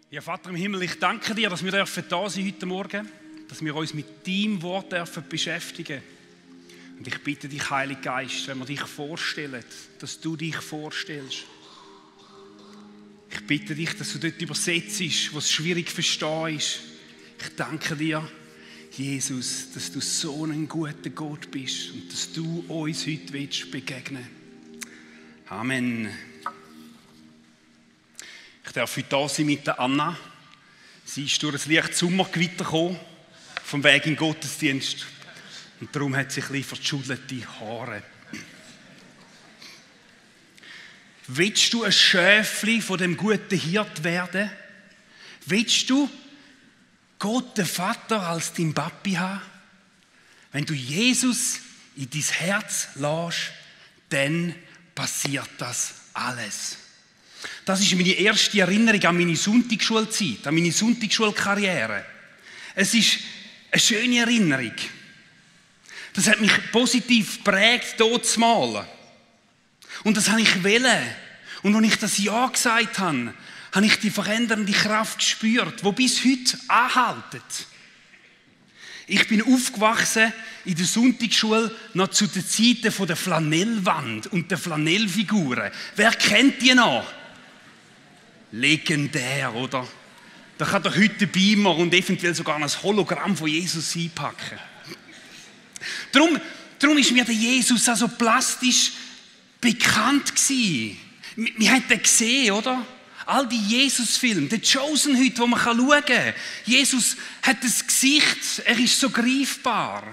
Ja, Vater im Himmel, ich danke dir, dass wir da sein dürfen heute Morgen, dass wir uns mit deinem Wort beschäftigen dürfen. Und ich bitte dich, Heiliger Geist, wenn wir dich vorstellen, dass du dich vorstellst. Ich bitte dich, dass du dort übersetzt, wo es schwierig zu verstehen ist. Ich danke dir, Jesus, dass du so ein guter Gott bist und dass du uns heute begegnen willst. Amen. Ich darf heute hier sein mit der Anna. Sie ist durch ein leichtes Sommergewitter gekommen, vom Weg in den Gottesdienst. Und darum hat sie ein bisschen verschudelte Haare. Willst du ein Schäfli von dem guten Hirt werden? Willst du Gott, den Vater, als dein Papi haben? Wenn du Jesus in dein Herz lässt, dann passiert das alles. Das ist meine erste Erinnerung an meine Sonntagsschulzeit, an meine Sonntagsschulkarriere. Es ist eine schöne Erinnerung. Das hat mich positiv geprägt, hier zu malen. Und das habe ich wollen. Und als ich das Ja gesagt habe, habe ich die verändernde Kraft gespürt, die bis heute anhält. Ich bin aufgewachsen in der Sonntagsschule noch zu den Zeiten der Flanellwand und der Flanellfiguren. Wer kennt die noch? Legendär, oder? Da kann doch heute der Beamer und eventuell sogar ein Hologramm von Jesus einpacken. Darum ist mir der Jesus also plastisch bekannt gewesen. Wir haben den gesehen, oder? All die Jesus-Filme, der Chosen heute, wo man schauen kann. Jesus hat das Gesicht, er ist so greifbar.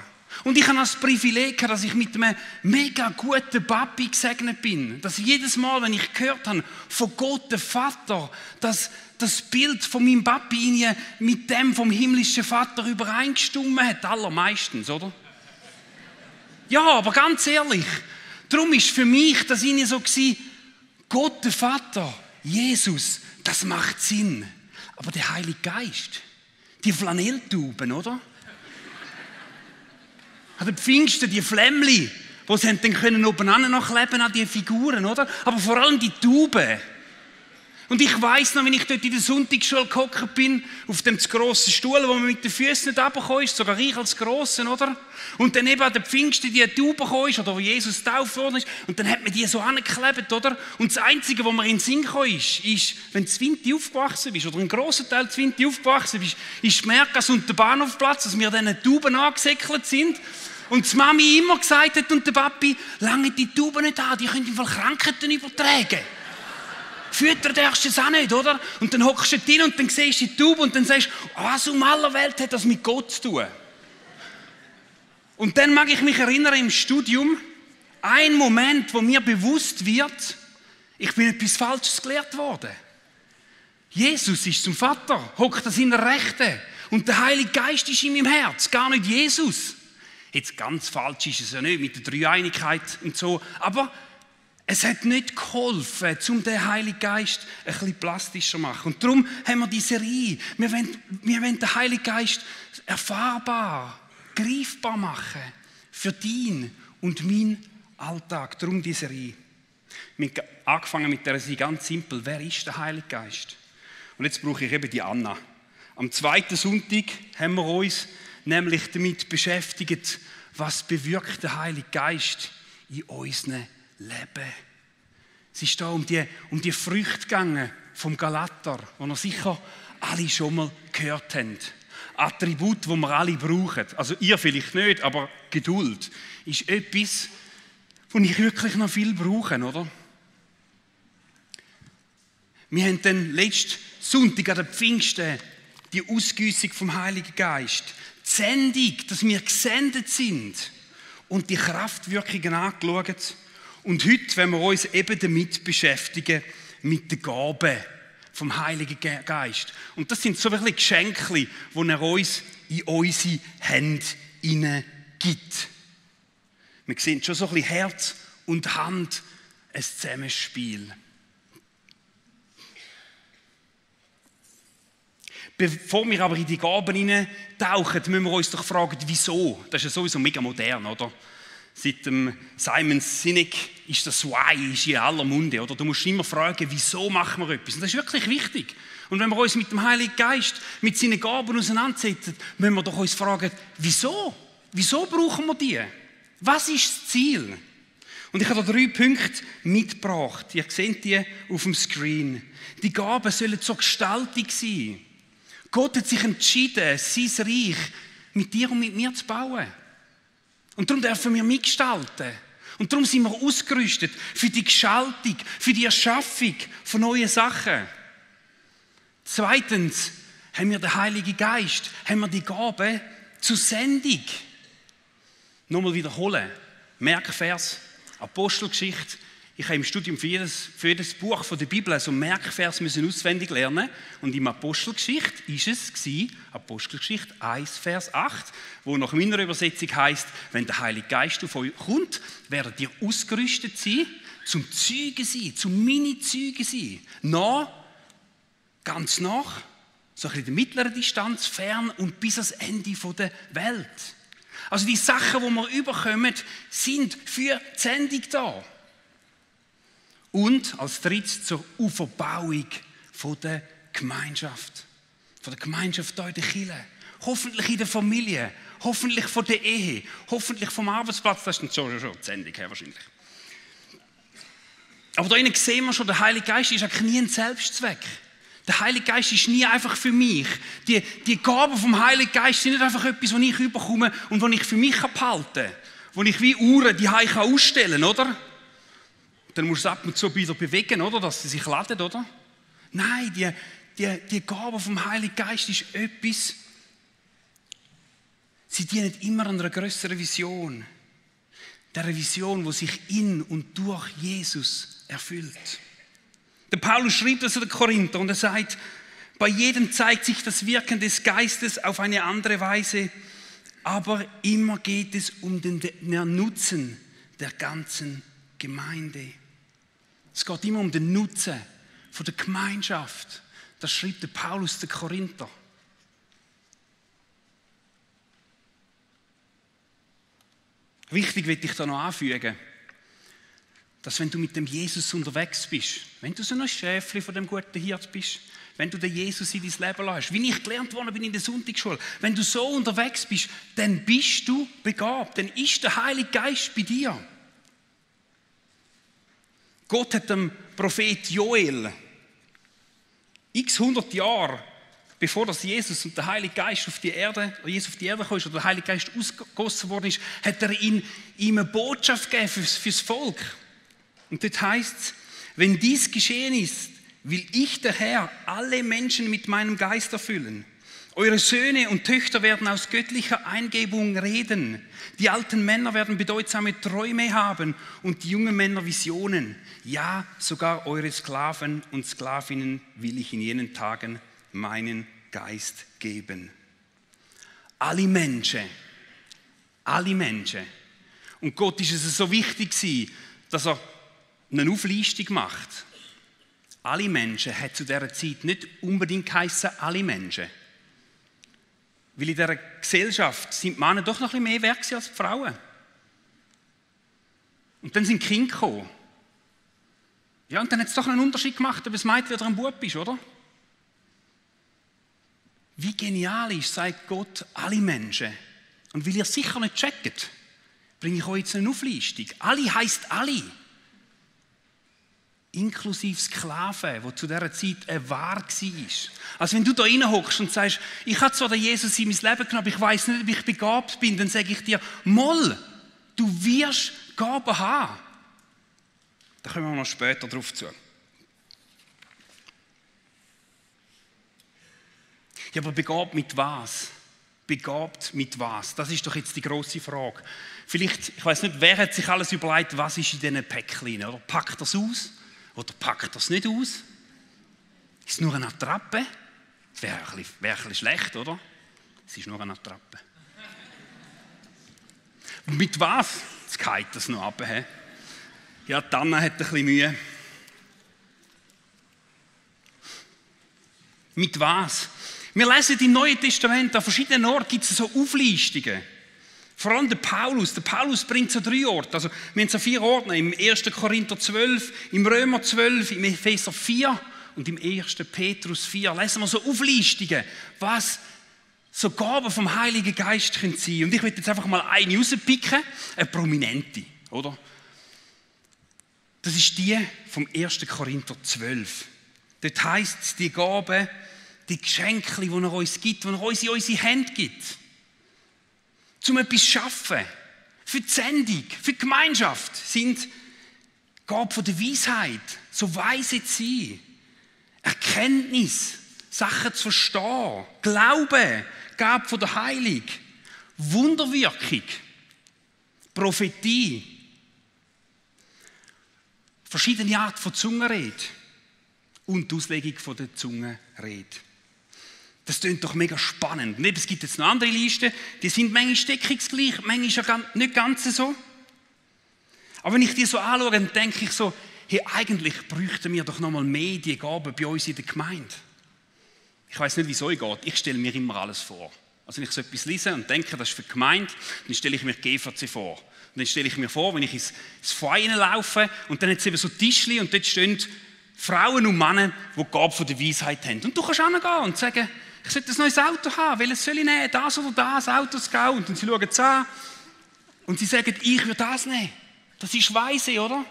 Und ich habe das Privileg, dass ich mit einem mega guten Papi gesegnet bin. Dass jedes Mal, wenn ich gehört habe von Gott, dem Vater, dass das Bild von meinem Papi mit dem vom himmlischen Vater übereingestimmt hat, allermeistens, oder? Ja, aber ganz ehrlich, darum ist für mich das so gewesen, Gott, der Vater, Jesus, das macht Sinn. Aber der Heilige Geist, die Flanelltauben, oder? An den Pfingsten, die Flämmli, die sie dann können obeneinander noch kleben an die Figuren, oder? Aber vor allem die Tauben. Und ich weiss noch, wenn ich dort in der Sonntagsschule gehockt bin, auf dem zu grossen Stuhl, wo man mit den Füßen nicht runtergekommen ist, sogar ich als Grossen, oder? Und dann eben an den Pfingsten die Taube gekommen ist, oder wo Jesus getauft worden ist, und dann hat man die so angeklebt, oder? Und das Einzige, was mir in den Sinn gekommen ist, wenn du zu Winti aufgewachsen bist, oder ein grosser Teil zu Winti aufgewachsen bist, ist die Merkas und der Bahnhofplatz, dass wir diesen Tauben angesäckelt sind. Und die Mami immer gesagt hat und der Papi, lange die Tauben nicht an, die können im Fall Krankheiten übertragen. Füttern darfst du es auch nicht, oder? Und dann hockst du drin und dann siehst du die Taube und dann sagst du, was um aller Welt hat das mit Gott zu tun? Und dann mag ich mich erinnern im Studium, ein Moment, wo mir bewusst wird, ich bin etwas Falsches gelehrt worden. Jesus ist zum Vater, hockt an seiner Rechten und der Heilige Geist ist in meinem Herz, gar nicht Jesus. Jetzt ganz falsch ist es ja nicht mit der Dreieinigkeit und so, aber es hat nicht geholfen, um den Heiligen Geist ein bisschen plastischer zu machen. Und darum haben wir diese Serie. Wir wollen den Heiligen Geist erfahrbar, greifbar machen für deinen und meinen Alltag. Darum diese Serie. Wir haben angefangen mit der Serie ganz simpel. Wer ist der Heilige Geist? Und jetzt brauche ich eben die Anna. Am zweiten Sonntag haben wir uns nämlich damit beschäftigt, was bewirkt der Heilige Geist in unseren Leben. Es ist da um die Früchte gegangen vom Galater, die wir sicher alle schon mal gehört haben. Attribut, die wir alle brauchen. Also ihr vielleicht nicht, aber Geduld ist etwas, das ich wirklich noch viel brauche, oder? Wir haben dann letzten Sonntag an den Pfingsten die Ausgüssung vom Heiligen Geist, die Sendung, dass wir gesendet sind und die Kraftwirkungen angeschaut. Und heute wollen wir uns eben damit beschäftigen, mit den Gaben vom Heiligen Geist. Und das sind so ein bisschen Geschenke, die er uns in unsere Hände hineingibt. Wir sehen schon so ein bisschen Herz und Hand, ein Zusammenspiel. Bevor wir aber in die Gaben hineintauchen, müssen wir uns doch fragen, wieso? Das ist ja sowieso mega modern, oder? Seit dem Simon Sinek ist das Why in aller Munde, oder? Du musst immer fragen, wieso machen wir etwas? Und das ist wirklich wichtig. Und wenn wir uns mit dem Heiligen Geist, mit seinen Gaben auseinandersetzen, müssen wir doch uns fragen, wieso? Wieso brauchen wir die? Was ist das Ziel? Und ich habe da 3 Punkte mitgebracht. Ihr seht die auf dem Screen. Die Gaben sollen zur Gestaltung sein. Gott hat sich entschieden, sein Reich mit dir und mit mir zu bauen. Und darum dürfen wir mitgestalten. Und darum sind wir ausgerüstet für die Gestaltung, für die Erschaffung von neuen Sachen. Zweitens haben wir den Heiligen Geist, haben wir die Gabe zur Sendung. Nochmal wiederholen. Merkvers, Apostelgeschichte. Ich habe im Studium für jedes Buch von der Bibel so einen Merkvers müssen auswendig lernen. Und im Apostelgeschichte war es Apostelgeschichte 1, Vers 8, wo nach meiner Übersetzung heisst, wenn der Heilige Geist auf euch kommt, werdet ihr ausgerüstet sein, zum Zeugen sein, zum Mini-Zeugen sein. Ganz nach, so ein bisschen in der mittleren Distanz, fern und bis ans Ende der Welt. Also die Sachen, die wir überkommen, sind für die Sendung da. Und als drittes zur Auferbauung der Gemeinschaft. Von der Gemeinschaft hier in der Kirche. Hoffentlich in der Familie. Hoffentlich von der Ehe. Hoffentlich vom Arbeitsplatz. Das ist schon die Sendung wahrscheinlich. Aber da innen sehen wir schon, der Heilige Geist ist eigentlich nie ein Selbstzweck. Der Heilige Geist ist nie einfach für mich. Die Gaben vom Heiligen Geist sind nicht einfach etwas, was ich überkomme und was ich für mich behalten kann. Wo ich wie Uhren die Hause ausstellen kann, oder? Dann musst du es ab und zu wieder bewegen, oder? Dass sie sich laden, oder? Nein, die Gabe vom Heiligen Geist ist etwas, sie dienen immer einer grösseren Vision. Der Vision, die sich in und durch Jesus erfüllt. Der Paulus schrieb das an den Korinther und er sagt, bei jedem zeigt sich das Wirken des Geistes auf eine andere Weise, aber immer geht es um den Nutzen der ganzen Gemeinde. Es geht immer um den Nutzen von der Gemeinschaft. Das schrieb der Paulus den Korinther. Wichtig will ich da noch anfügen, dass wenn du mit dem Jesus unterwegs bist, wenn du so ein Schäfli von dem guten Hirt bist, wenn du den Jesus in dein Leben lässt, wie ich gelernt worden bin in der Sonntagsschule, wenn du so unterwegs bist, dann bist du begabt, dann ist der Heilige Geist bei dir. Gott hat dem Prophet Joel x 100 Jahre, bevor das Jesus und der Heilige Geist auf die Erde, Jesus auf die Erde kam oder der Heilige Geist ausgegossen worden ist, hat er ihm eine Botschaft gegeben fürs Volk. Und dort heißt es, wenn dies geschehen ist, will ich, der Herr, alle Menschen mit meinem Geist erfüllen. Eure Söhne und Töchter werden aus göttlicher Eingebung reden. Die alten Männer werden bedeutsame Träume haben und die jungen Männer Visionen. Ja, sogar eure Sklaven und Sklavinnen will ich in jenen Tagen meinen Geist geben. Alle Menschen. Und Gott ist es so wichtig gewesen, dass er eine Auflistung macht. Alle Menschen hat zu dieser Zeit nicht unbedingt geheissen, alle Menschen. Weil in dieser Gesellschaft sind die Männer doch noch ein bisschen mehr wert als die Frauen. Und dann sind die Kinder gekommen. Ja, und dann hat es doch einen Unterschied gemacht, ob es Mädchen oder ein Bub ist, oder? Wie genial ist, sagt Gott, alle Menschen. Und weil ihr sicher nicht checkt, bringe ich euch jetzt eine Auflistung. Alle heisst alle. Inklusive Sklaven, die zu dieser Zeit eine Ware war. Also wenn du da reinhockst und sagst, ich habe zwar den Jesus in mein Leben genommen, aber ich weiss nicht, ob ich begabt bin, dann sage ich dir, Moll, du wirst Gaben haben. Da kommen wir noch später drauf zu. Ja, aber begabt mit was? Begabt mit was? Das ist doch jetzt die grosse Frage. Vielleicht, ich weiss nicht, wer hat sich alles überlegt, was ist in diesen Päckchen? Oder packt das aus? Oder packt das nicht aus? Ist es nur eine Attrappe? Das wäre ein bisschen schlecht, oder? Es ist nur eine Attrappe. Und mit was? Jetzt geht das noch ab. He? Ja, die Anna hat ein bisschen Mühe. Mit was? Wir lesen im Neuen Testament, an verschiedenen Orten gibt es so Auflistungen. Vor allem der Paulus. Der Paulus bringt so 3 Orte. Also, wir haben so 4 Orte. Im 1. Korinther 12, im Römer 12, im Epheser 4 und im 1. Petrus 4 lesen wir so Auflistungen, was so Gaben vom Heiligen Geist können sein. Und ich will jetzt einfach mal eine rauspicken, eine prominente, oder? Das ist die vom 1. Korinther 12. Dort heisst es, die Gaben, die Geschenke, die er uns gibt, die er uns in unsere Hände gibt, um etwas zu schaffen, für die Sendung, für die Gemeinschaft, sind Gaben von der Weisheit, so weise zu sein, Erkenntnis, Sachen zu verstehen, Glaube, Gabe von der Heilung, Wunderwirkung, Prophetie, verschiedene Arten von Zungenrede und die Auslegung von der Zungenrede. Das klingt doch mega spannend. Und es gibt jetzt noch andere Listen, die sind manchmal deckungsgleich, manchmal nicht ganz so. Aber wenn ich die so anschaue, dann denke ich so, hey, eigentlich bräuchten wir doch noch mal mehr die Gaben bei uns in der Gemeinde. Ich weiß nicht, wie es euch geht. Ich stelle mir immer alles vor. Also wenn ich so etwas lese und denke, das ist für die Gemeinde, dann stelle ich mir die GVC vor. Und dann stelle ich mir vor, wenn ich ins Feuer laufe und dann hat es eben so Tischchen und dort stehen Frauen und Männer, die die Gabe von der Weisheit haben. Und du kannst hingehen und sagen, ich sollte ein neues Auto haben, welches soll ich nehmen, das oder das, Autos gehen. Und dann sie schauen es an und sie sagen, ich würde das nehmen. Das ist weise, oder?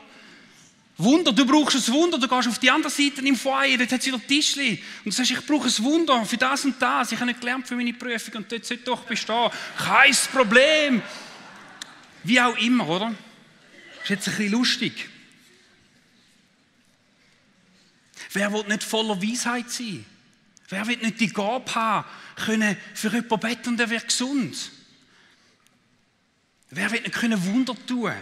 Wunder, du brauchst ein Wunder, du gehst auf die andere Seite im Feuer, dort hat es wieder Tischchen. Und du sagst, ich brauche ein Wunder für das und das, ich habe nicht gelernt für meine Prüfung und dort sollte doch bestehen. Kein Problem. Wie auch immer, oder? Das ist jetzt ein bisschen lustig. Wer will nicht voller Weisheit sein? Wer will nicht die Gabe haben, können für jemanden beten und er wird gesund? Wer will nicht können Wunder tun?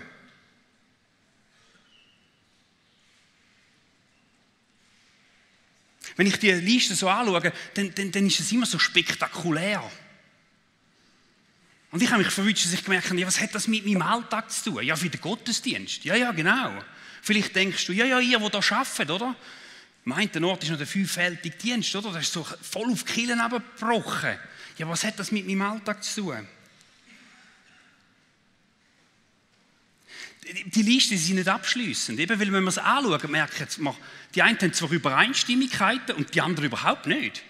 Wenn ich die Liste so anschaue, dann ist es immer so spektakulär. Und ich habe mich verwünscht, dass ich gemerkt habe, ja, was hat das mit meinem Alltag zu tun? Ja, für den Gottesdienst. Ja, genau. Vielleicht denkst du, ja, ihr, die hier arbeitet, oder? Meint, der Ort ist noch der vielfältige Dienst, oder? Das ist so voll auf die Kirchen abgebrochen. Ja, was hat das mit meinem Alltag zu tun? Die Listen sind nicht abschliessend. Eben, weil wenn wir es anschauen, merken wir, die einen haben zwar Übereinstimmigkeiten und die anderen überhaupt nicht.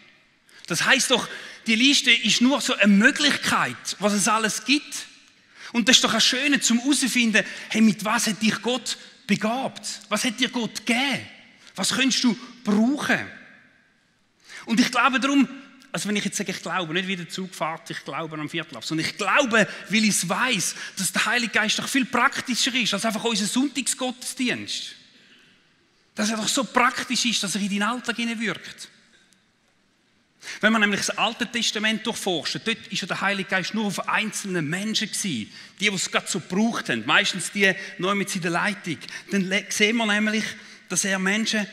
Das heisst doch, die Liste ist nur so eine Möglichkeit, was es alles gibt. Und das ist doch ein Schöne, zum herauszufinden, hey, mit was hat dich Gott begabt? Was hat dir Gott gegeben? Was könntest du brauchen? Und ich glaube darum, also wenn ich jetzt sage, ich glaube, nicht wie der Zug fährt, ich glaube am Viertel ab, sondern ich glaube, weil ich es weiss, dass der Heilige Geist doch viel praktischer ist als einfach unser Sonntagsgottesdienst. Dass er doch so praktisch ist, dass er in deinen Alltag hineinwirkt. Wenn man nämlich das Alte Testament durchforscht, dort ist ja der Heilige Geist nur auf einzelne Menschen gewesen, die es gerade so gebraucht haben, meistens die neu mit in der Leitung. Dann sehen wir nämlich, dass er Menschen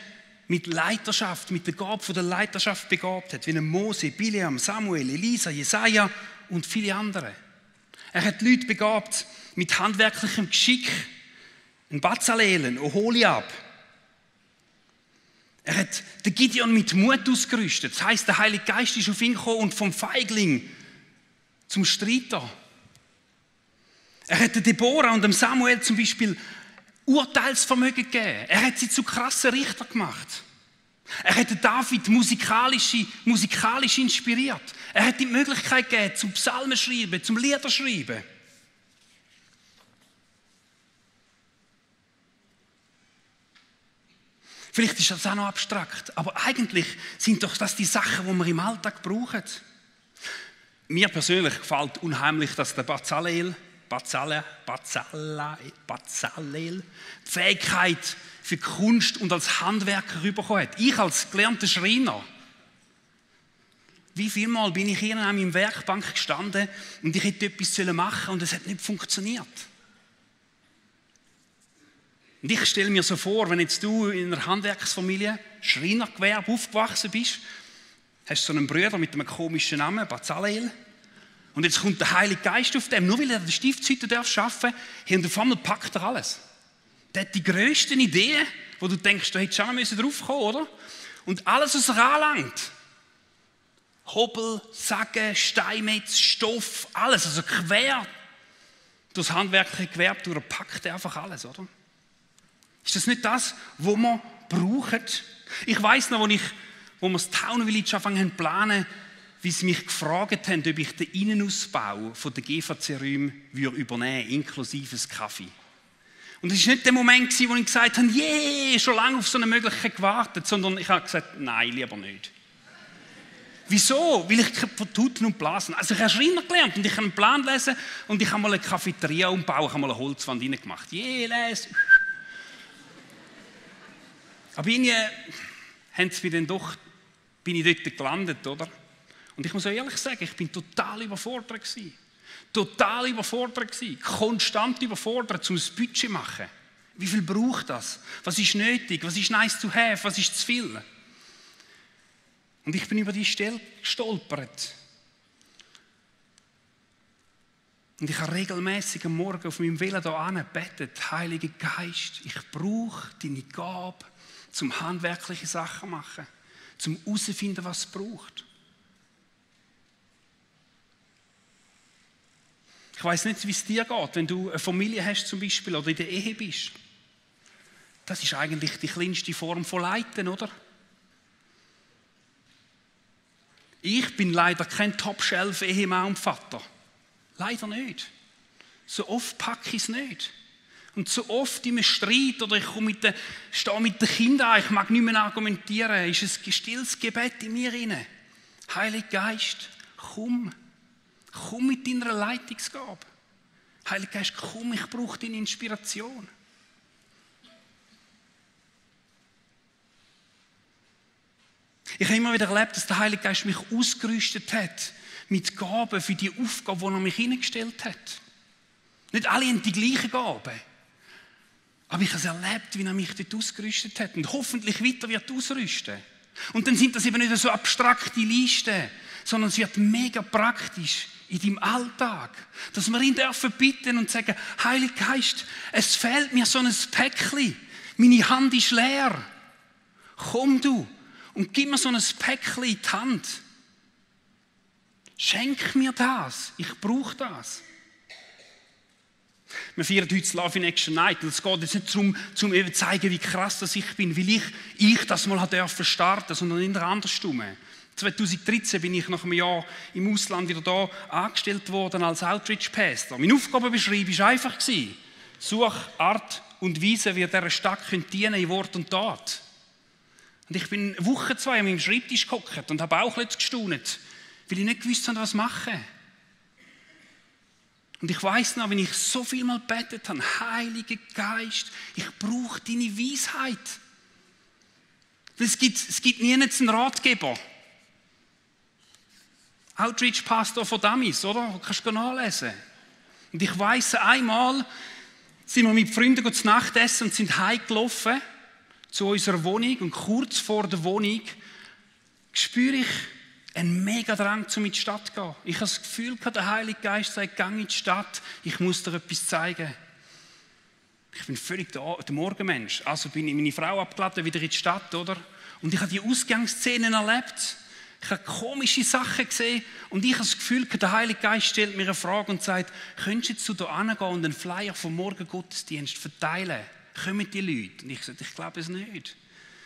mit Leiterschaft, mit der Gabe von der Leiterschaft begabt hat, wie Mose, Bileam, Samuel, Elisa, Jesaja und viele andere. Er hat Leute begabt mit handwerklichem Geschick, ein Bezalel, ein Oholiab. Er hat den Gideon mit Mut ausgerüstet. Das heisst, der Heilige Geist ist auf ihn gekommen und vom Feigling zum Streiter. Er hat Deborah und dem Samuel zum Beispiel Urteilsvermögen gegeben. Er hat sie zu krassen Richter gemacht. Er hat David musikalisch inspiriert. Er hat die Möglichkeit gegeben, zum Psalmen schreiben, zum Lieder schreiben. Vielleicht ist das auch noch abstrakt, aber eigentlich sind doch das die Sachen, die wir im Alltag brauchen. Mir persönlich gefällt unheimlich, dass der Bezalel die Fähigkeit für Kunst und als Handwerker rübergekommen hat. Ich als gelernter Schreiner. Wie viel Mal bin ich hier an meiner Werkbank gestanden und ich hätte etwas machen und es hat nicht funktioniert. Und ich stelle mir so vor, wenn jetzt du in einer Handwerksfamilie, Schreinergewerbe aufgewachsen bist, hast so einen Bruder mit einem komischen Namen, Bezalel, und jetzt kommt der Heilige Geist auf dem, nur weil er den Stiftshütte arbeiten darf, und auf einmal packt er alles. Der hat die grössten Ideen, wo du denkst, du hättest schon drauf kommen, oder? Und alles, was er anlangt. Hobel, Sagen, Steinmetz, Stoff, alles, also quer durch das handwerkliche Gewerbe durch, packt er einfach alles, oder? Ist das nicht das, was wir brauchen Ich weiss noch, wo wir das Town Village angefangen zu planen, wie sie mich gefragt haben, ob ich den Innenausbau von der GVC-Räume übernehmen würde, inklusive des Kaffee. Und es war nicht der Moment, wo ich gesagt habe, schon lange auf so eine Möglichkeit gewartet, sondern ich habe gesagt, nein, lieber nicht. Wieso? Weil ich von Tuten und Blasen. Also ich habe Schreiner gelernt und ich kann einen Plan lesen und ich habe mal eine Cafeteria umbauen, ich habe mal eine Holzwand reingemacht. Les. Aber irgendwie bin ich dort gelandet, oder? Und ich muss auch ehrlich sagen, ich bin total überfordert gewesen. Konstant überfordert, um ein Budget zu machen. Wie viel braucht das? Was ist nötig? Was ist nice to have? Was ist zu viel? Und ich bin über die Stelle gestolpert. Und ich habe regelmäßig am Morgen auf meinem Velo hier angebetet, Heiliger Geist, ich brauche deine Gabe, zum handwerkliche Sachen machen, zum herausfinden, was es braucht. Ich weiss nicht, wie es dir geht, wenn du eine Familie hast zum Beispiel oder in der Ehe bist. Das ist eigentlich die kleinste Form von Leiten, oder? Ich bin leider kein Top-Shelf-Ehemann und Vater. Leider nicht. So oft packe ich es nicht. Und so oft in einem Streit oder ich stehe mit den Kindern an, ich mag nicht mehr argumentieren, ist ein stilles Gebet in mir rein. Heiliger Geist, komm mit deiner Leitungsgabe. Heiliger Geist, komm, ich brauche deine Inspiration. Ich habe immer wieder erlebt, dass der Heilige Geist mich ausgerüstet hat mit Gaben für die Aufgabe, die er mich hineingestellt hat. Nicht alle haben die gleichen Gaben. Aber ich habe es erlebt, wie er mich dort ausgerüstet hat und hoffentlich weiter wird ausrüsten. Und dann sind das eben nicht so abstrakte Listen, sondern es wird mega praktisch in deinem Alltag. Dass wir ihn dürfen bitten und sagen, Heiliger Geist, es fehlt mir so ein Päckchen. Meine Hand ist leer. Komm du und gib mir so ein Päckchen in die Hand. Schenk mir das. Ich brauche das. Wir feiern heute das Love in Action Night. Und es geht jetzt nicht darum, zu zeigen, wie krass das ich bin, weil ich das mal durfte starten, sondern in der andersrum. 2013 bin ich nach einem Jahr im Ausland wieder da angestellt worden als Outreach-Pastor. Meine Aufgabenbeschreibung war einfach: Such Art und Weise, wie dieser Stadt dienen in Wort und Tat. Und ich bin Woche 2 an meinem Schreibtisch gehockt und habe auch gestaunt, weil ich nicht gewusst habe, was machen. Und ich weiss noch, wenn ich so viel mal gebetet habe, Heiliger Geist, ich brauche deine Weisheit. Es gibt nie einen Ratgeber. Outreach-Pastor von Dummies, oder? Du kannst nachlesen. Und ich weiss, einmal sind wir mit Freunden zu Nacht essen und sind heimgelaufen zu unserer Wohnung. Und kurz vor der Wohnung spüre ich einen mega Drang, in die Stadt zu gehen. Ich habe das Gefühl, der Heilige Geist sagt, geh in die Stadt, ich muss dir etwas zeigen. Ich bin völlig der Morgenmensch. Also bin ich meine Frau abgeladen, wieder in die Stadt, oder? Und ich habe die Ausgangsszenen erlebt. Ich habe komische Sachen gesehen und ich habe das Gefühl, der Heilige Geist stellt mir eine Frage und sagt, könntest du da hingehen und einen Flyer vom Morgengottesdienst verteilen? Kommen die Leute? Und ich sagte, ich glaube es nicht.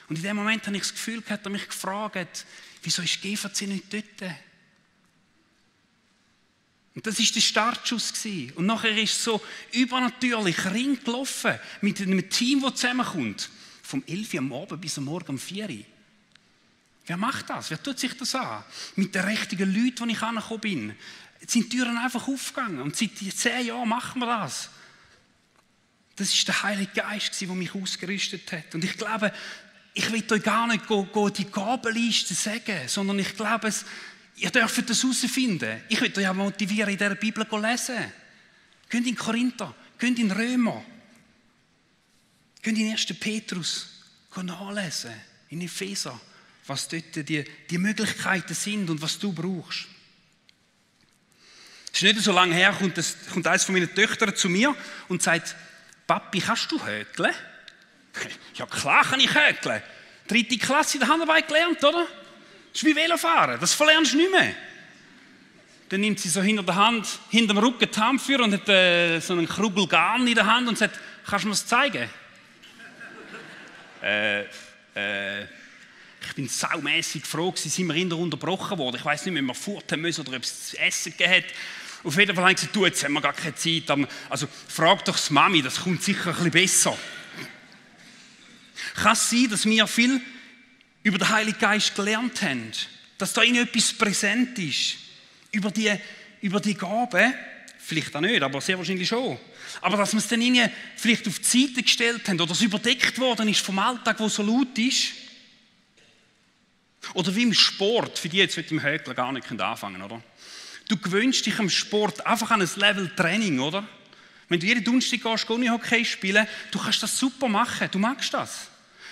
Und in dem Moment habe ich das Gefühl, hat er mich gefragt, wieso ist GVC nicht dort? Und das war der Startschuss. Und nachher ist es so übernatürlich reingelaufen mit einem Team, das zusammenkommt. Vom 11 Uhr am Abend bis am Morgen um 4 Uhr. Wer macht das? Wer tut sich das an? Mit den richtigen Leuten, die ich angekommen bin. Jetzt sind die Türen einfach aufgegangen. Und seit 10 Jahren machen wir das. Das war der Heilige Geist, der mich ausgerüstet hat. Und ich glaube, ich will euch gar nicht die Gabenliste sagen, sondern ich glaube, ihr dürft das herausfinden. Ich will euch auch motivieren, in dieser Bibel zu lesen. Geht in Korinther, geht in Römer, geht in 1. Petrus nachlesen, in Epheser, was dort die Möglichkeiten sind und was du brauchst. Es ist nicht so lange her, kommt eines von meinen Töchtern zu mir und sagt, Papi, kannst du häkeln? Ja klar kann ich häkeln. 3. Klasse in der Handarbeit gelernt, oder? Das ist wie Velofahren, das verlernst du nicht mehr. Dann nimmt sie so hinter dem Rücken die Hand für und hat so einen Krugel Garn in der Hand und sagt, kannst du mir das zeigen? Ich bin saumässig froh, sind wir hinterher unterbrochen worden. Ich weiss nicht, ob wir fort haben müssen oder ob es zu essen gegeben hat. Auf jeden Fall haben sie gesagt, du, jetzt haben wir gar keine Zeit. Also frag doch die Mami, das kommt sicher ein bisschen besser. Kann es sein, dass wir viel über den Heiligen Geist gelernt haben? Dass da etwas präsent ist? Über die Gaben? Vielleicht auch nicht, aber sehr wahrscheinlich schon. Aber dass wir es dann vielleicht auf die Seite gestellt haben oder es überdeckt worden ist vom Alltag, wo so laut ist. Oder wie im Sport, für die jetzt mit dem Höckler gar nicht anfangen, oder? Du gewöhnst dich am Sport einfach an ein Level Training, oder? Wenn du jeden Donnerstag gehst, Unihockey spielen, du kannst das super machen, du magst das.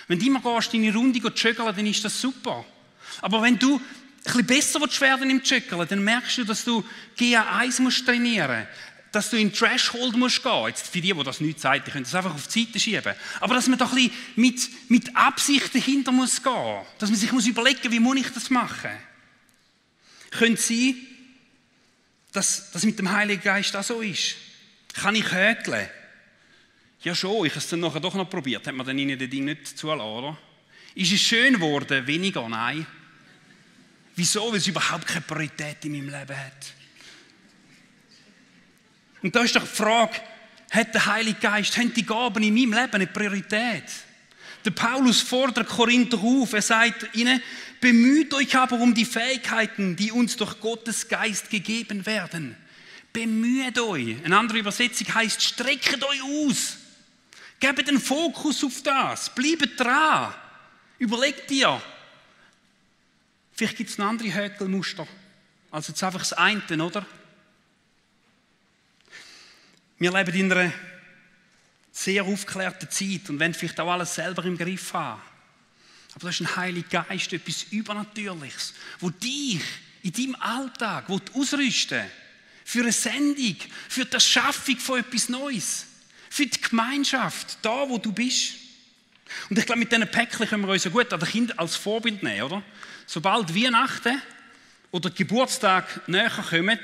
Wenn du immer gehst, deine Runde joggeln, dann ist das super. Aber wenn du ein bisschen besser werden im Joggeln, dann merkst du, dass du GA1 musst trainieren, dass du in Threshold musst gehen. Jetzt für die das nicht sagt, die können das einfach auf die Seite schieben. Aber dass man da ein bisschen mit Absicht dahinter muss gehen, dass man sich muss überlegen, wie muss ich das machen. Könnte sein, dass das mit dem Heiligen Geist auch so ist. Kann ich häkeln? Ja schon, ich habe es dann nachher doch noch probiert. Hat man dann ihnen das Ding nicht zulassen, oder? Ist es schön geworden? Weniger? Nein. Wieso? Weil es überhaupt keine Priorität in meinem Leben hat. Und da ist doch die Frage, hat der Heilige Geist, haben die Gaben in meinem Leben eine Priorität? Der Paulus fordert Korinther auf, er sagt ihnen, bemüht euch aber um die Fähigkeiten, die uns durch Gottes Geist gegeben werden. Bemüht euch. Eine andere Übersetzung heißt, streckt euch aus. Gebt den Fokus auf das. Bleibt dran. Überlegt dir. Vielleicht gibt es noch andere Häkelmuster. Also jetzt einfach das eine, oder? Wir leben in einer sehr aufgeklärten Zeit und wollen vielleicht auch alles selber im Griff haben. Aber das ist ein Heiliger Geist, etwas Übernatürliches, wo dich in deinem Alltag ausrüsten für eine Sendung, für die Erschaffung von etwas Neues, für die Gemeinschaft, da wo du bist. Und ich glaube, mit diesen Päckchen können wir uns ja gut an den Kindern als Vorbild nehmen, oder? Sobald Weihnachten oder Geburtstag näher kommen,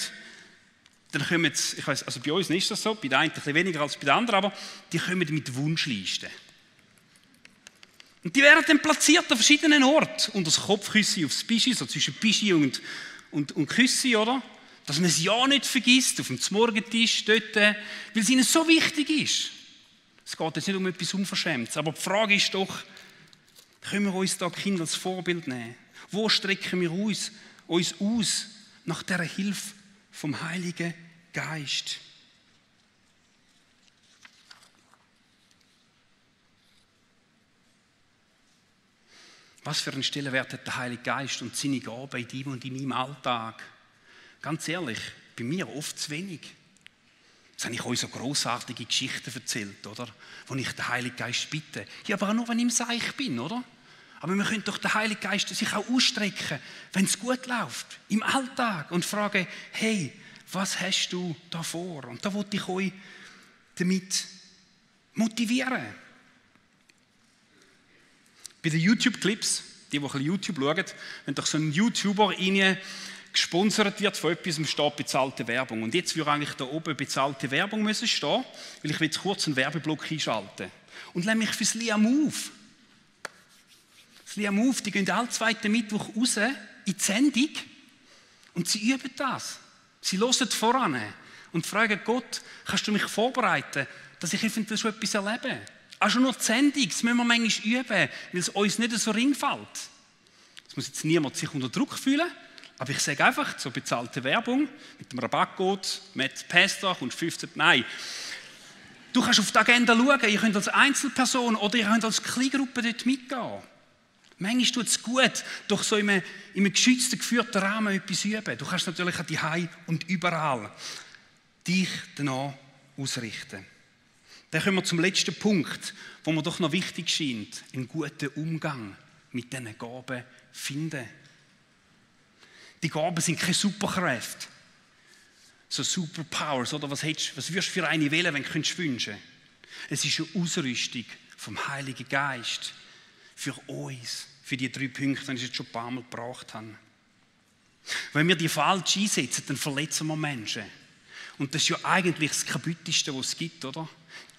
dann kommen sie, ich weiss, also bei uns ist das so, bei den einen ein bisschen weniger als bei den anderen, aber die kommen mit Wunschlisten. Und die werden dann platziert an verschiedenen Orten. Unter das Kopfküssi aufs Bischi, so zwischen Bischi und Küssi, oder? Dass man es ja nicht vergisst, auf dem Morgentisch dort, weil es ihnen so wichtig ist. Es geht jetzt nicht um etwas Unverschämtes, aber die Frage ist doch, können wir uns da Kinder als Vorbild nehmen? Wo strecken wir uns aus nach dieser Hilfe vom Heiligen Geist? Was für einen Stellenwert hat der Heilige Geist und seine Gaben in deinem und in meinem Alltag? Ganz ehrlich, bei mir oft zu wenig. Jetzt habe ich euch so grossartige Geschichten erzählt, oder? Wo ich den Heiligen Geist bitte. Ja, aber auch nur, wenn ich im Seich bin, oder? Aber wir können doch den Heiligen Geist sich auch ausstrecken, wenn es gut läuft, im Alltag und fragen, hey, was hast du da vor? Und da wollte ich euch damit motivieren. Bei den YouTube-Clips, die ein bisschen YouTube schauen, wenn doch so ein YouTuber gesponsert wird von etwas, steht bezahlte Werbung. Und jetzt würde eigentlich da oben bezahlte Werbung müssen stehen, weil ich will jetzt kurz einen Werbeblock einschalten. Und lass mich fürs Lia Move. Das Lia Move, die gehen alle zweiten Mittwoch raus in die Sendung und sie üben das. Sie hören voran und fragen Gott, kannst du mich vorbereiten, dass ich eventuell schon etwas erlebe? Auch schon nur die Sendung, das müssen wir manchmal üben, weil es uns nicht so ring fällt. Es muss jetzt niemand sich unter Druck fühlen, aber ich sage einfach, so bezahlte Werbung mit dem Rabattcode, mit Pastor, kommst 15, nein. Du kannst auf die Agenda schauen, ihr könnt als Einzelperson oder ihr könnt als Kleingruppe dort mitgehen. Manchmal tut es gut, doch so in einem geschützten, geführten Rahmen etwas üben. Du kannst natürlich auch daheim und überall dich danach ausrichten. Dann kommen wir zum letzten Punkt, wo mir doch noch wichtig scheint, einen guten Umgang mit diesen Gaben finden. Die Gaben sind keine Superkräfte, so Superpowers, oder was würdest du für eine wählen, wenn du wünschen könntest? Es ist eine Ausrüstung vom Heiligen Geist für uns, für die 3 Punkte, die ich jetzt schon ein paar Mal gebracht habe. Wenn wir die falsch einsetzen, dann verletzen wir Menschen. Und das ist ja eigentlich das Kaputteste, was es gibt, oder?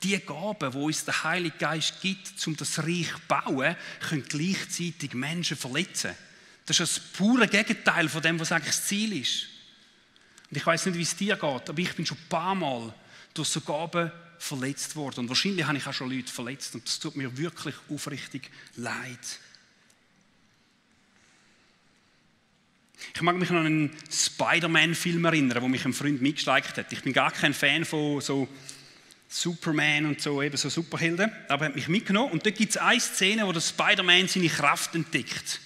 Die Gaben, die uns der Heilige Geist gibt, um das Reich zu bauen, können gleichzeitig Menschen verletzen. Das ist das pure Gegenteil von dem, was eigentlich das Ziel ist. Und ich weiß nicht, wie es dir geht, aber ich bin schon ein paar Mal durch so Gaben verletzt worden. Und wahrscheinlich habe ich auch schon Leute verletzt. Und das tut mir wirklich aufrichtig leid. Ich mag mich noch an einen Spider-Man-Film erinnern, wo mich ein Freund mitgeschleicht hat. Ich bin gar kein Fan von so Superman und so, eben so Superhelden. Aber er hat mich mitgenommen. Und dort gibt es eine Szene, wo der Spider-Man seine Kraft entdeckt.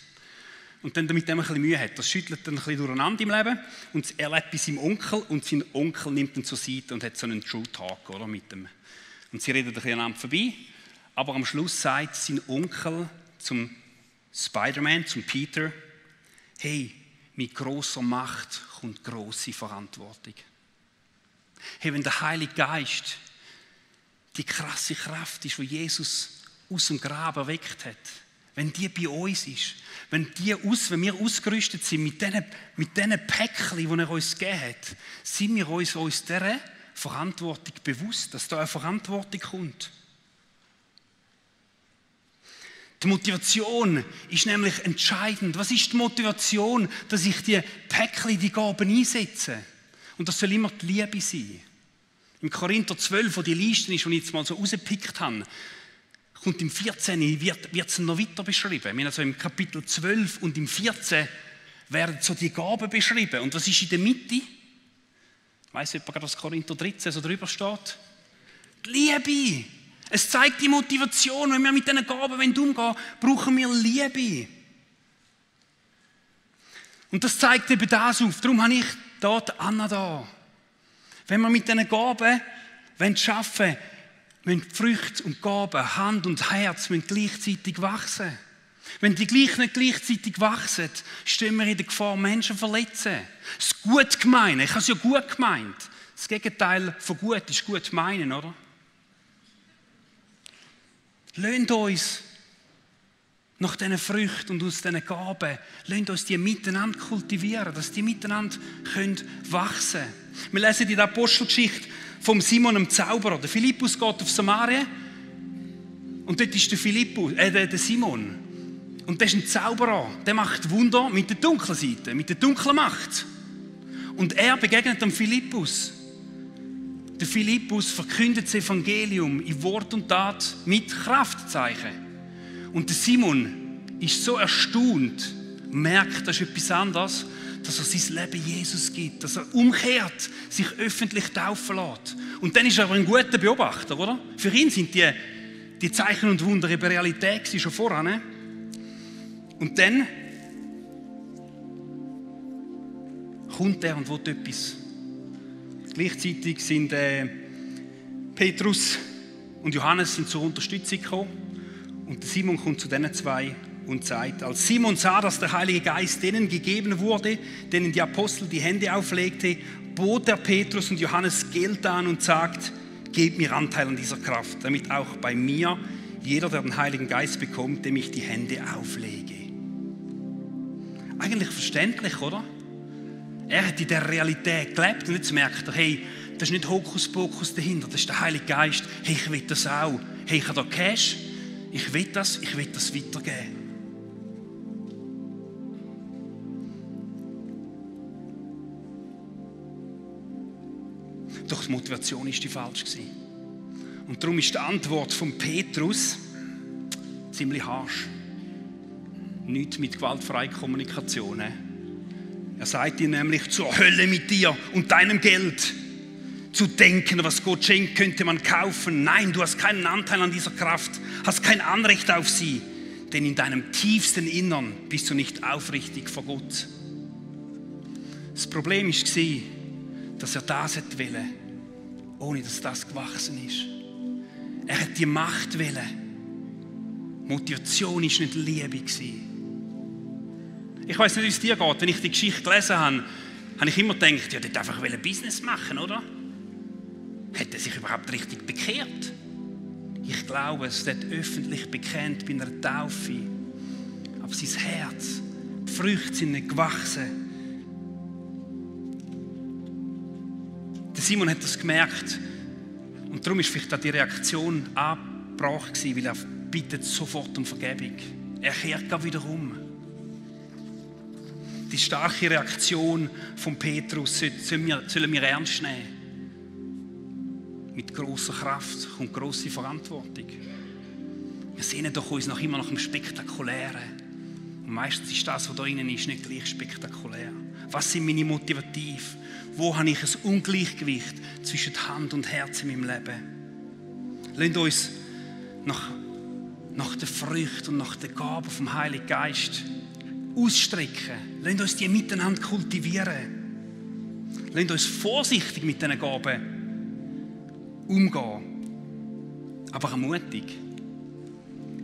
Und dann damit er ein bisschen Mühe hat. Das schüttelt dann ein bisschen durcheinander im Leben. Und er lebt bei seinem Onkel. Und sein Onkel nimmt ihn zur Seite und hat so einen True Talk oder, mit ihm. Und sie reden ein bisschen aneinander vorbei. Aber am Schluss sagt sein Onkel zum Spider-Man, zum Peter: Hey, mit grosser Macht kommt grosse Verantwortung. Hey, wenn der Heilige Geist die krasse Kraft ist, die Jesus aus dem Grab erweckt hat, wenn die bei uns ist, wenn wir ausgerüstet sind mit diesen Päckchen, die er uns gegeben hat, sind wir uns dieser Verantwortung bewusst, dass da eine Verantwortung kommt. Die Motivation ist nämlich entscheidend. Was ist die Motivation, dass ich die Päckchen, die Gaben einsetze? Und das soll immer die Liebe sein. Im Korinther 12, wo die Liste ist, die ich jetzt mal so rausgepickt habe, kommt im 14. wird es noch weiter beschrieben. Also im Kapitel 12 und im 14 werden so die Gaben beschrieben. Und was ist in der Mitte? Weiss jemand, was Korinther 13 so drüber steht? Die Liebe. Es zeigt die Motivation. Wenn wir mit diesen Gaben umgehen wollen, brauchen wir Liebe. Und das zeigt eben das auf. Darum habe ich dort Anna da. Wenn wir mit diesen Gaben arbeiten wollen, müssen die Früchte und Gaben, Hand und Herz gleichzeitig wachsen. Wenn die gleich nicht gleichzeitig wachsen, stehen wir in der Gefahr, Menschen zu verletzen. Das gut gemeinen, ich habe es ja gut gemeint. Das Gegenteil von gut ist gut meinen, oder? Lasst uns nach diesen Früchten und aus diesen Gaben, lasst uns die miteinander kultivieren, dass die miteinander wachsen können. Wir lesen in der Apostelgeschichte vom Simon dem Zauberer. Der Philippus geht auf Samaria und dort ist der Simon. Und der ist ein Zauberer, der macht Wunder mit der dunklen Seite, mit der dunklen Macht. Und er begegnet dem Philippus. Der Philippus verkündet das Evangelium in Wort und Tat mit Kraftzeichen. Und der Simon ist so erstaunt, merkt, das ist etwas anderes, dass er sein Leben Jesus gibt, dass er umkehrt, sich öffentlich taufen lässt. Und dann ist er aber ein guter Beobachter, oder? Für ihn sind die Zeichen und Wunder eben Realität schon voran. Ne? Und dann kommt er und will etwas. Gleichzeitig sind Petrus und Johannes sind zur Unterstützung gekommen. Und Simon kommt zu diesen zwei und sagt, als Simon sah, dass der Heilige Geist denen gegeben wurde, denen die Apostel die Hände auflegte, bot er Petrus und Johannes Geld an und sagt, gebt mir Anteil an dieser Kraft, damit auch bei mir jeder, der den Heiligen Geist bekommt, dem ich die Hände auflege. Eigentlich verständlich, oder? Er hat in der Realität gelebt und jetzt merkt er, hey, das ist nicht Hokuspokus dahinter, das ist der Heilige Geist. Hey, ich will das auch. Hey, ich habe da Cash, ich will das weitergeben. Doch die Motivation war die falsch. Und darum ist die Antwort von Petrus ziemlich harsch. Nicht mit gewaltfreier Kommunikation. Er sagt ihm nämlich, zur Hölle mit dir und deinem Geld. Zu denken, was Gott schenkt, könnte man kaufen. Nein, du hast keinen Anteil an dieser Kraft, hast kein Anrecht auf sie, denn in deinem tiefsten Innern bist du nicht aufrichtig vor Gott. Das Problem war, dass er das wollte, ohne dass das gewachsen ist. Er hat die Macht wollen. Motivation war nicht Liebe. Ich weiss nicht, wie es dir geht. Wenn ich die Geschichte gelesen habe, habe ich immer gedacht, ja, der darf einfach Business machen, oder? Hat er sich überhaupt richtig bekehrt? Ich glaube, es wird öffentlich bekannt bei einer Taufe. Aber sein Herz, die Früchte sind nicht gewachsen. Der Simon hat das gemerkt. Und darum ist vielleicht auch die Reaktion angebracht gewesen, weil er bittet sofort um Vergebung. Er kehrt gar wieder um. Die starke Reaktion von Petrus sollen wir ernst nehmen. Mit grosser Kraft kommt grosse Verantwortung. Wir sehnen doch uns noch immer nach dem Spektakulären. Und meistens ist das, was da innen ist, nicht gleich spektakulär. Was sind meine Motivative? Wo habe ich ein Ungleichgewicht zwischen Hand und Herz in meinem Leben? Lasst uns nach der Frucht und nach der Gabe vom Heiligen Geist ausstrecken. Lasst uns die miteinander kultivieren. Lasst uns vorsichtig mit diesen Gaben umgehen. Aber ermutig,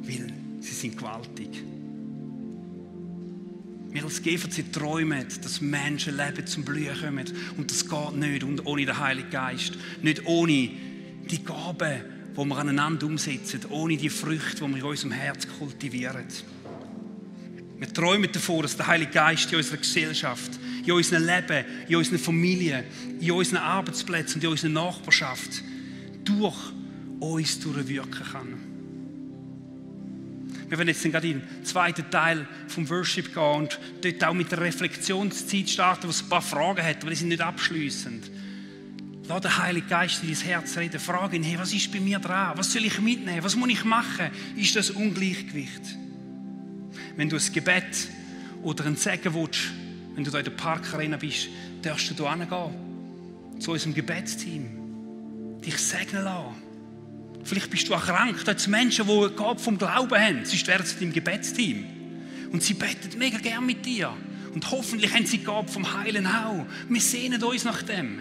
weil sie sind gewaltig. Wir als GVC träumen, dass Menschen Leben zum Blühen kommen. Und das geht nicht ohne den Heiligen Geist. Nicht ohne die Gaben, die wir aneinander umsetzen. Ohne die Früchte, die wir in unserem Herz kultivieren. Wir träumen davon, dass der Heilige Geist in unserer Gesellschaft, in unserem Leben, in unseren Familien, in unseren Arbeitsplätzen und in unserer Nachbarschaft durch uns durchwirken kann. Wir werden jetzt gerade in den zweiten Teil vom Worship gehen und dort auch mit der Reflexionszeit starten, wo es ein paar Fragen hat, aber die sind nicht abschliessend. Lass den Heiligen Geist in dein Herz reden. Frag ihn, hey, was ist bei mir dran? Was soll ich mitnehmen? Was muss ich machen? Ist das Ungleichgewicht? Wenn du ein Gebet oder ein Segen willst, wenn du da in der Parkarena bist, darfst du hier hingehen, zu unserem Gebetsteam, dich segnen lassen. Vielleicht bist du auch krank. Da sind Menschen, die eine Gabe vom Glauben haben. Sonst wären sie im Gebetsteam. Und sie beten mega gern mit dir. Und hoffentlich haben sie die Gabe vom Heilen auch. Wir sehnen uns nach dem.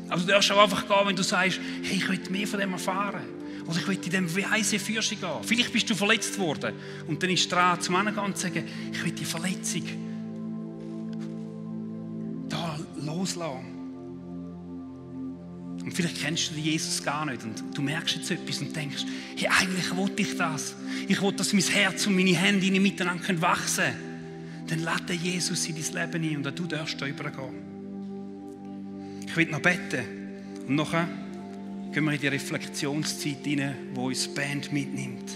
Aber du darfst auch einfach gehen, wenn du sagst, hey, ich will mehr von dem erfahren. Oder ich will in dem Weise Fürsten gehen. Vielleicht bist du verletzt worden. Und dann ist es dran, zum anderen gehen und sagen, ich will die Verletzung da loslassen. Und vielleicht kennst du Jesus gar nicht und du merkst jetzt etwas und denkst, hey, eigentlich wollte ich das. Ich will, dass mein Herz und meine Hände miteinander wachsen können. Dann lade Jesus in dein Leben ein und auch du darfst da übergehen. Ich will noch beten und nachher gehen wir in die Reflexionszeit rein, wo uns die Band mitnimmt.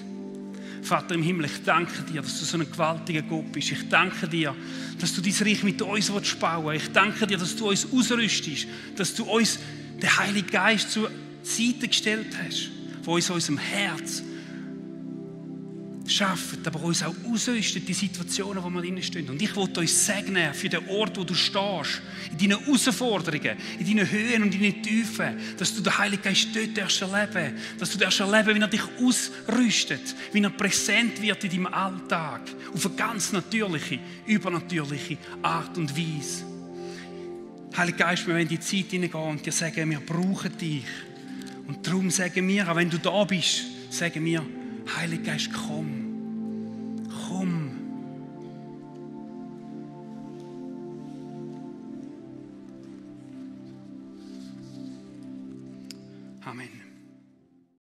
Vater im Himmel, ich danke dir, dass du so ein gewaltiger Gott bist. Ich danke dir, dass du dein Reich mit uns bauen willst. Ich danke dir, dass du uns ausrüstest, dass du uns den Heiligen Geist zur Seite gestellt hast, der uns in unserem Herz schafft, aber uns auch ausrüstet, die Situationen, wo wir drin stehen. Und ich will uns segnen für den Ort, wo du stehst, in deinen Herausforderungen, in deinen Höhen und in deinen Tiefen, dass du den Heiligen Geist dort erleben darfst, dass du erleben, wie er dich ausrüstet, wie er präsent wird in deinem Alltag, auf eine ganz natürliche, übernatürliche Art und Weise. Heiliger Geist, wir wollen in die Zeit hineingehen und dir sagen, wir brauchen dich. Und darum sagen wir, auch wenn du da bist, sagen wir, Heiliger Geist, komm. Komm. Amen.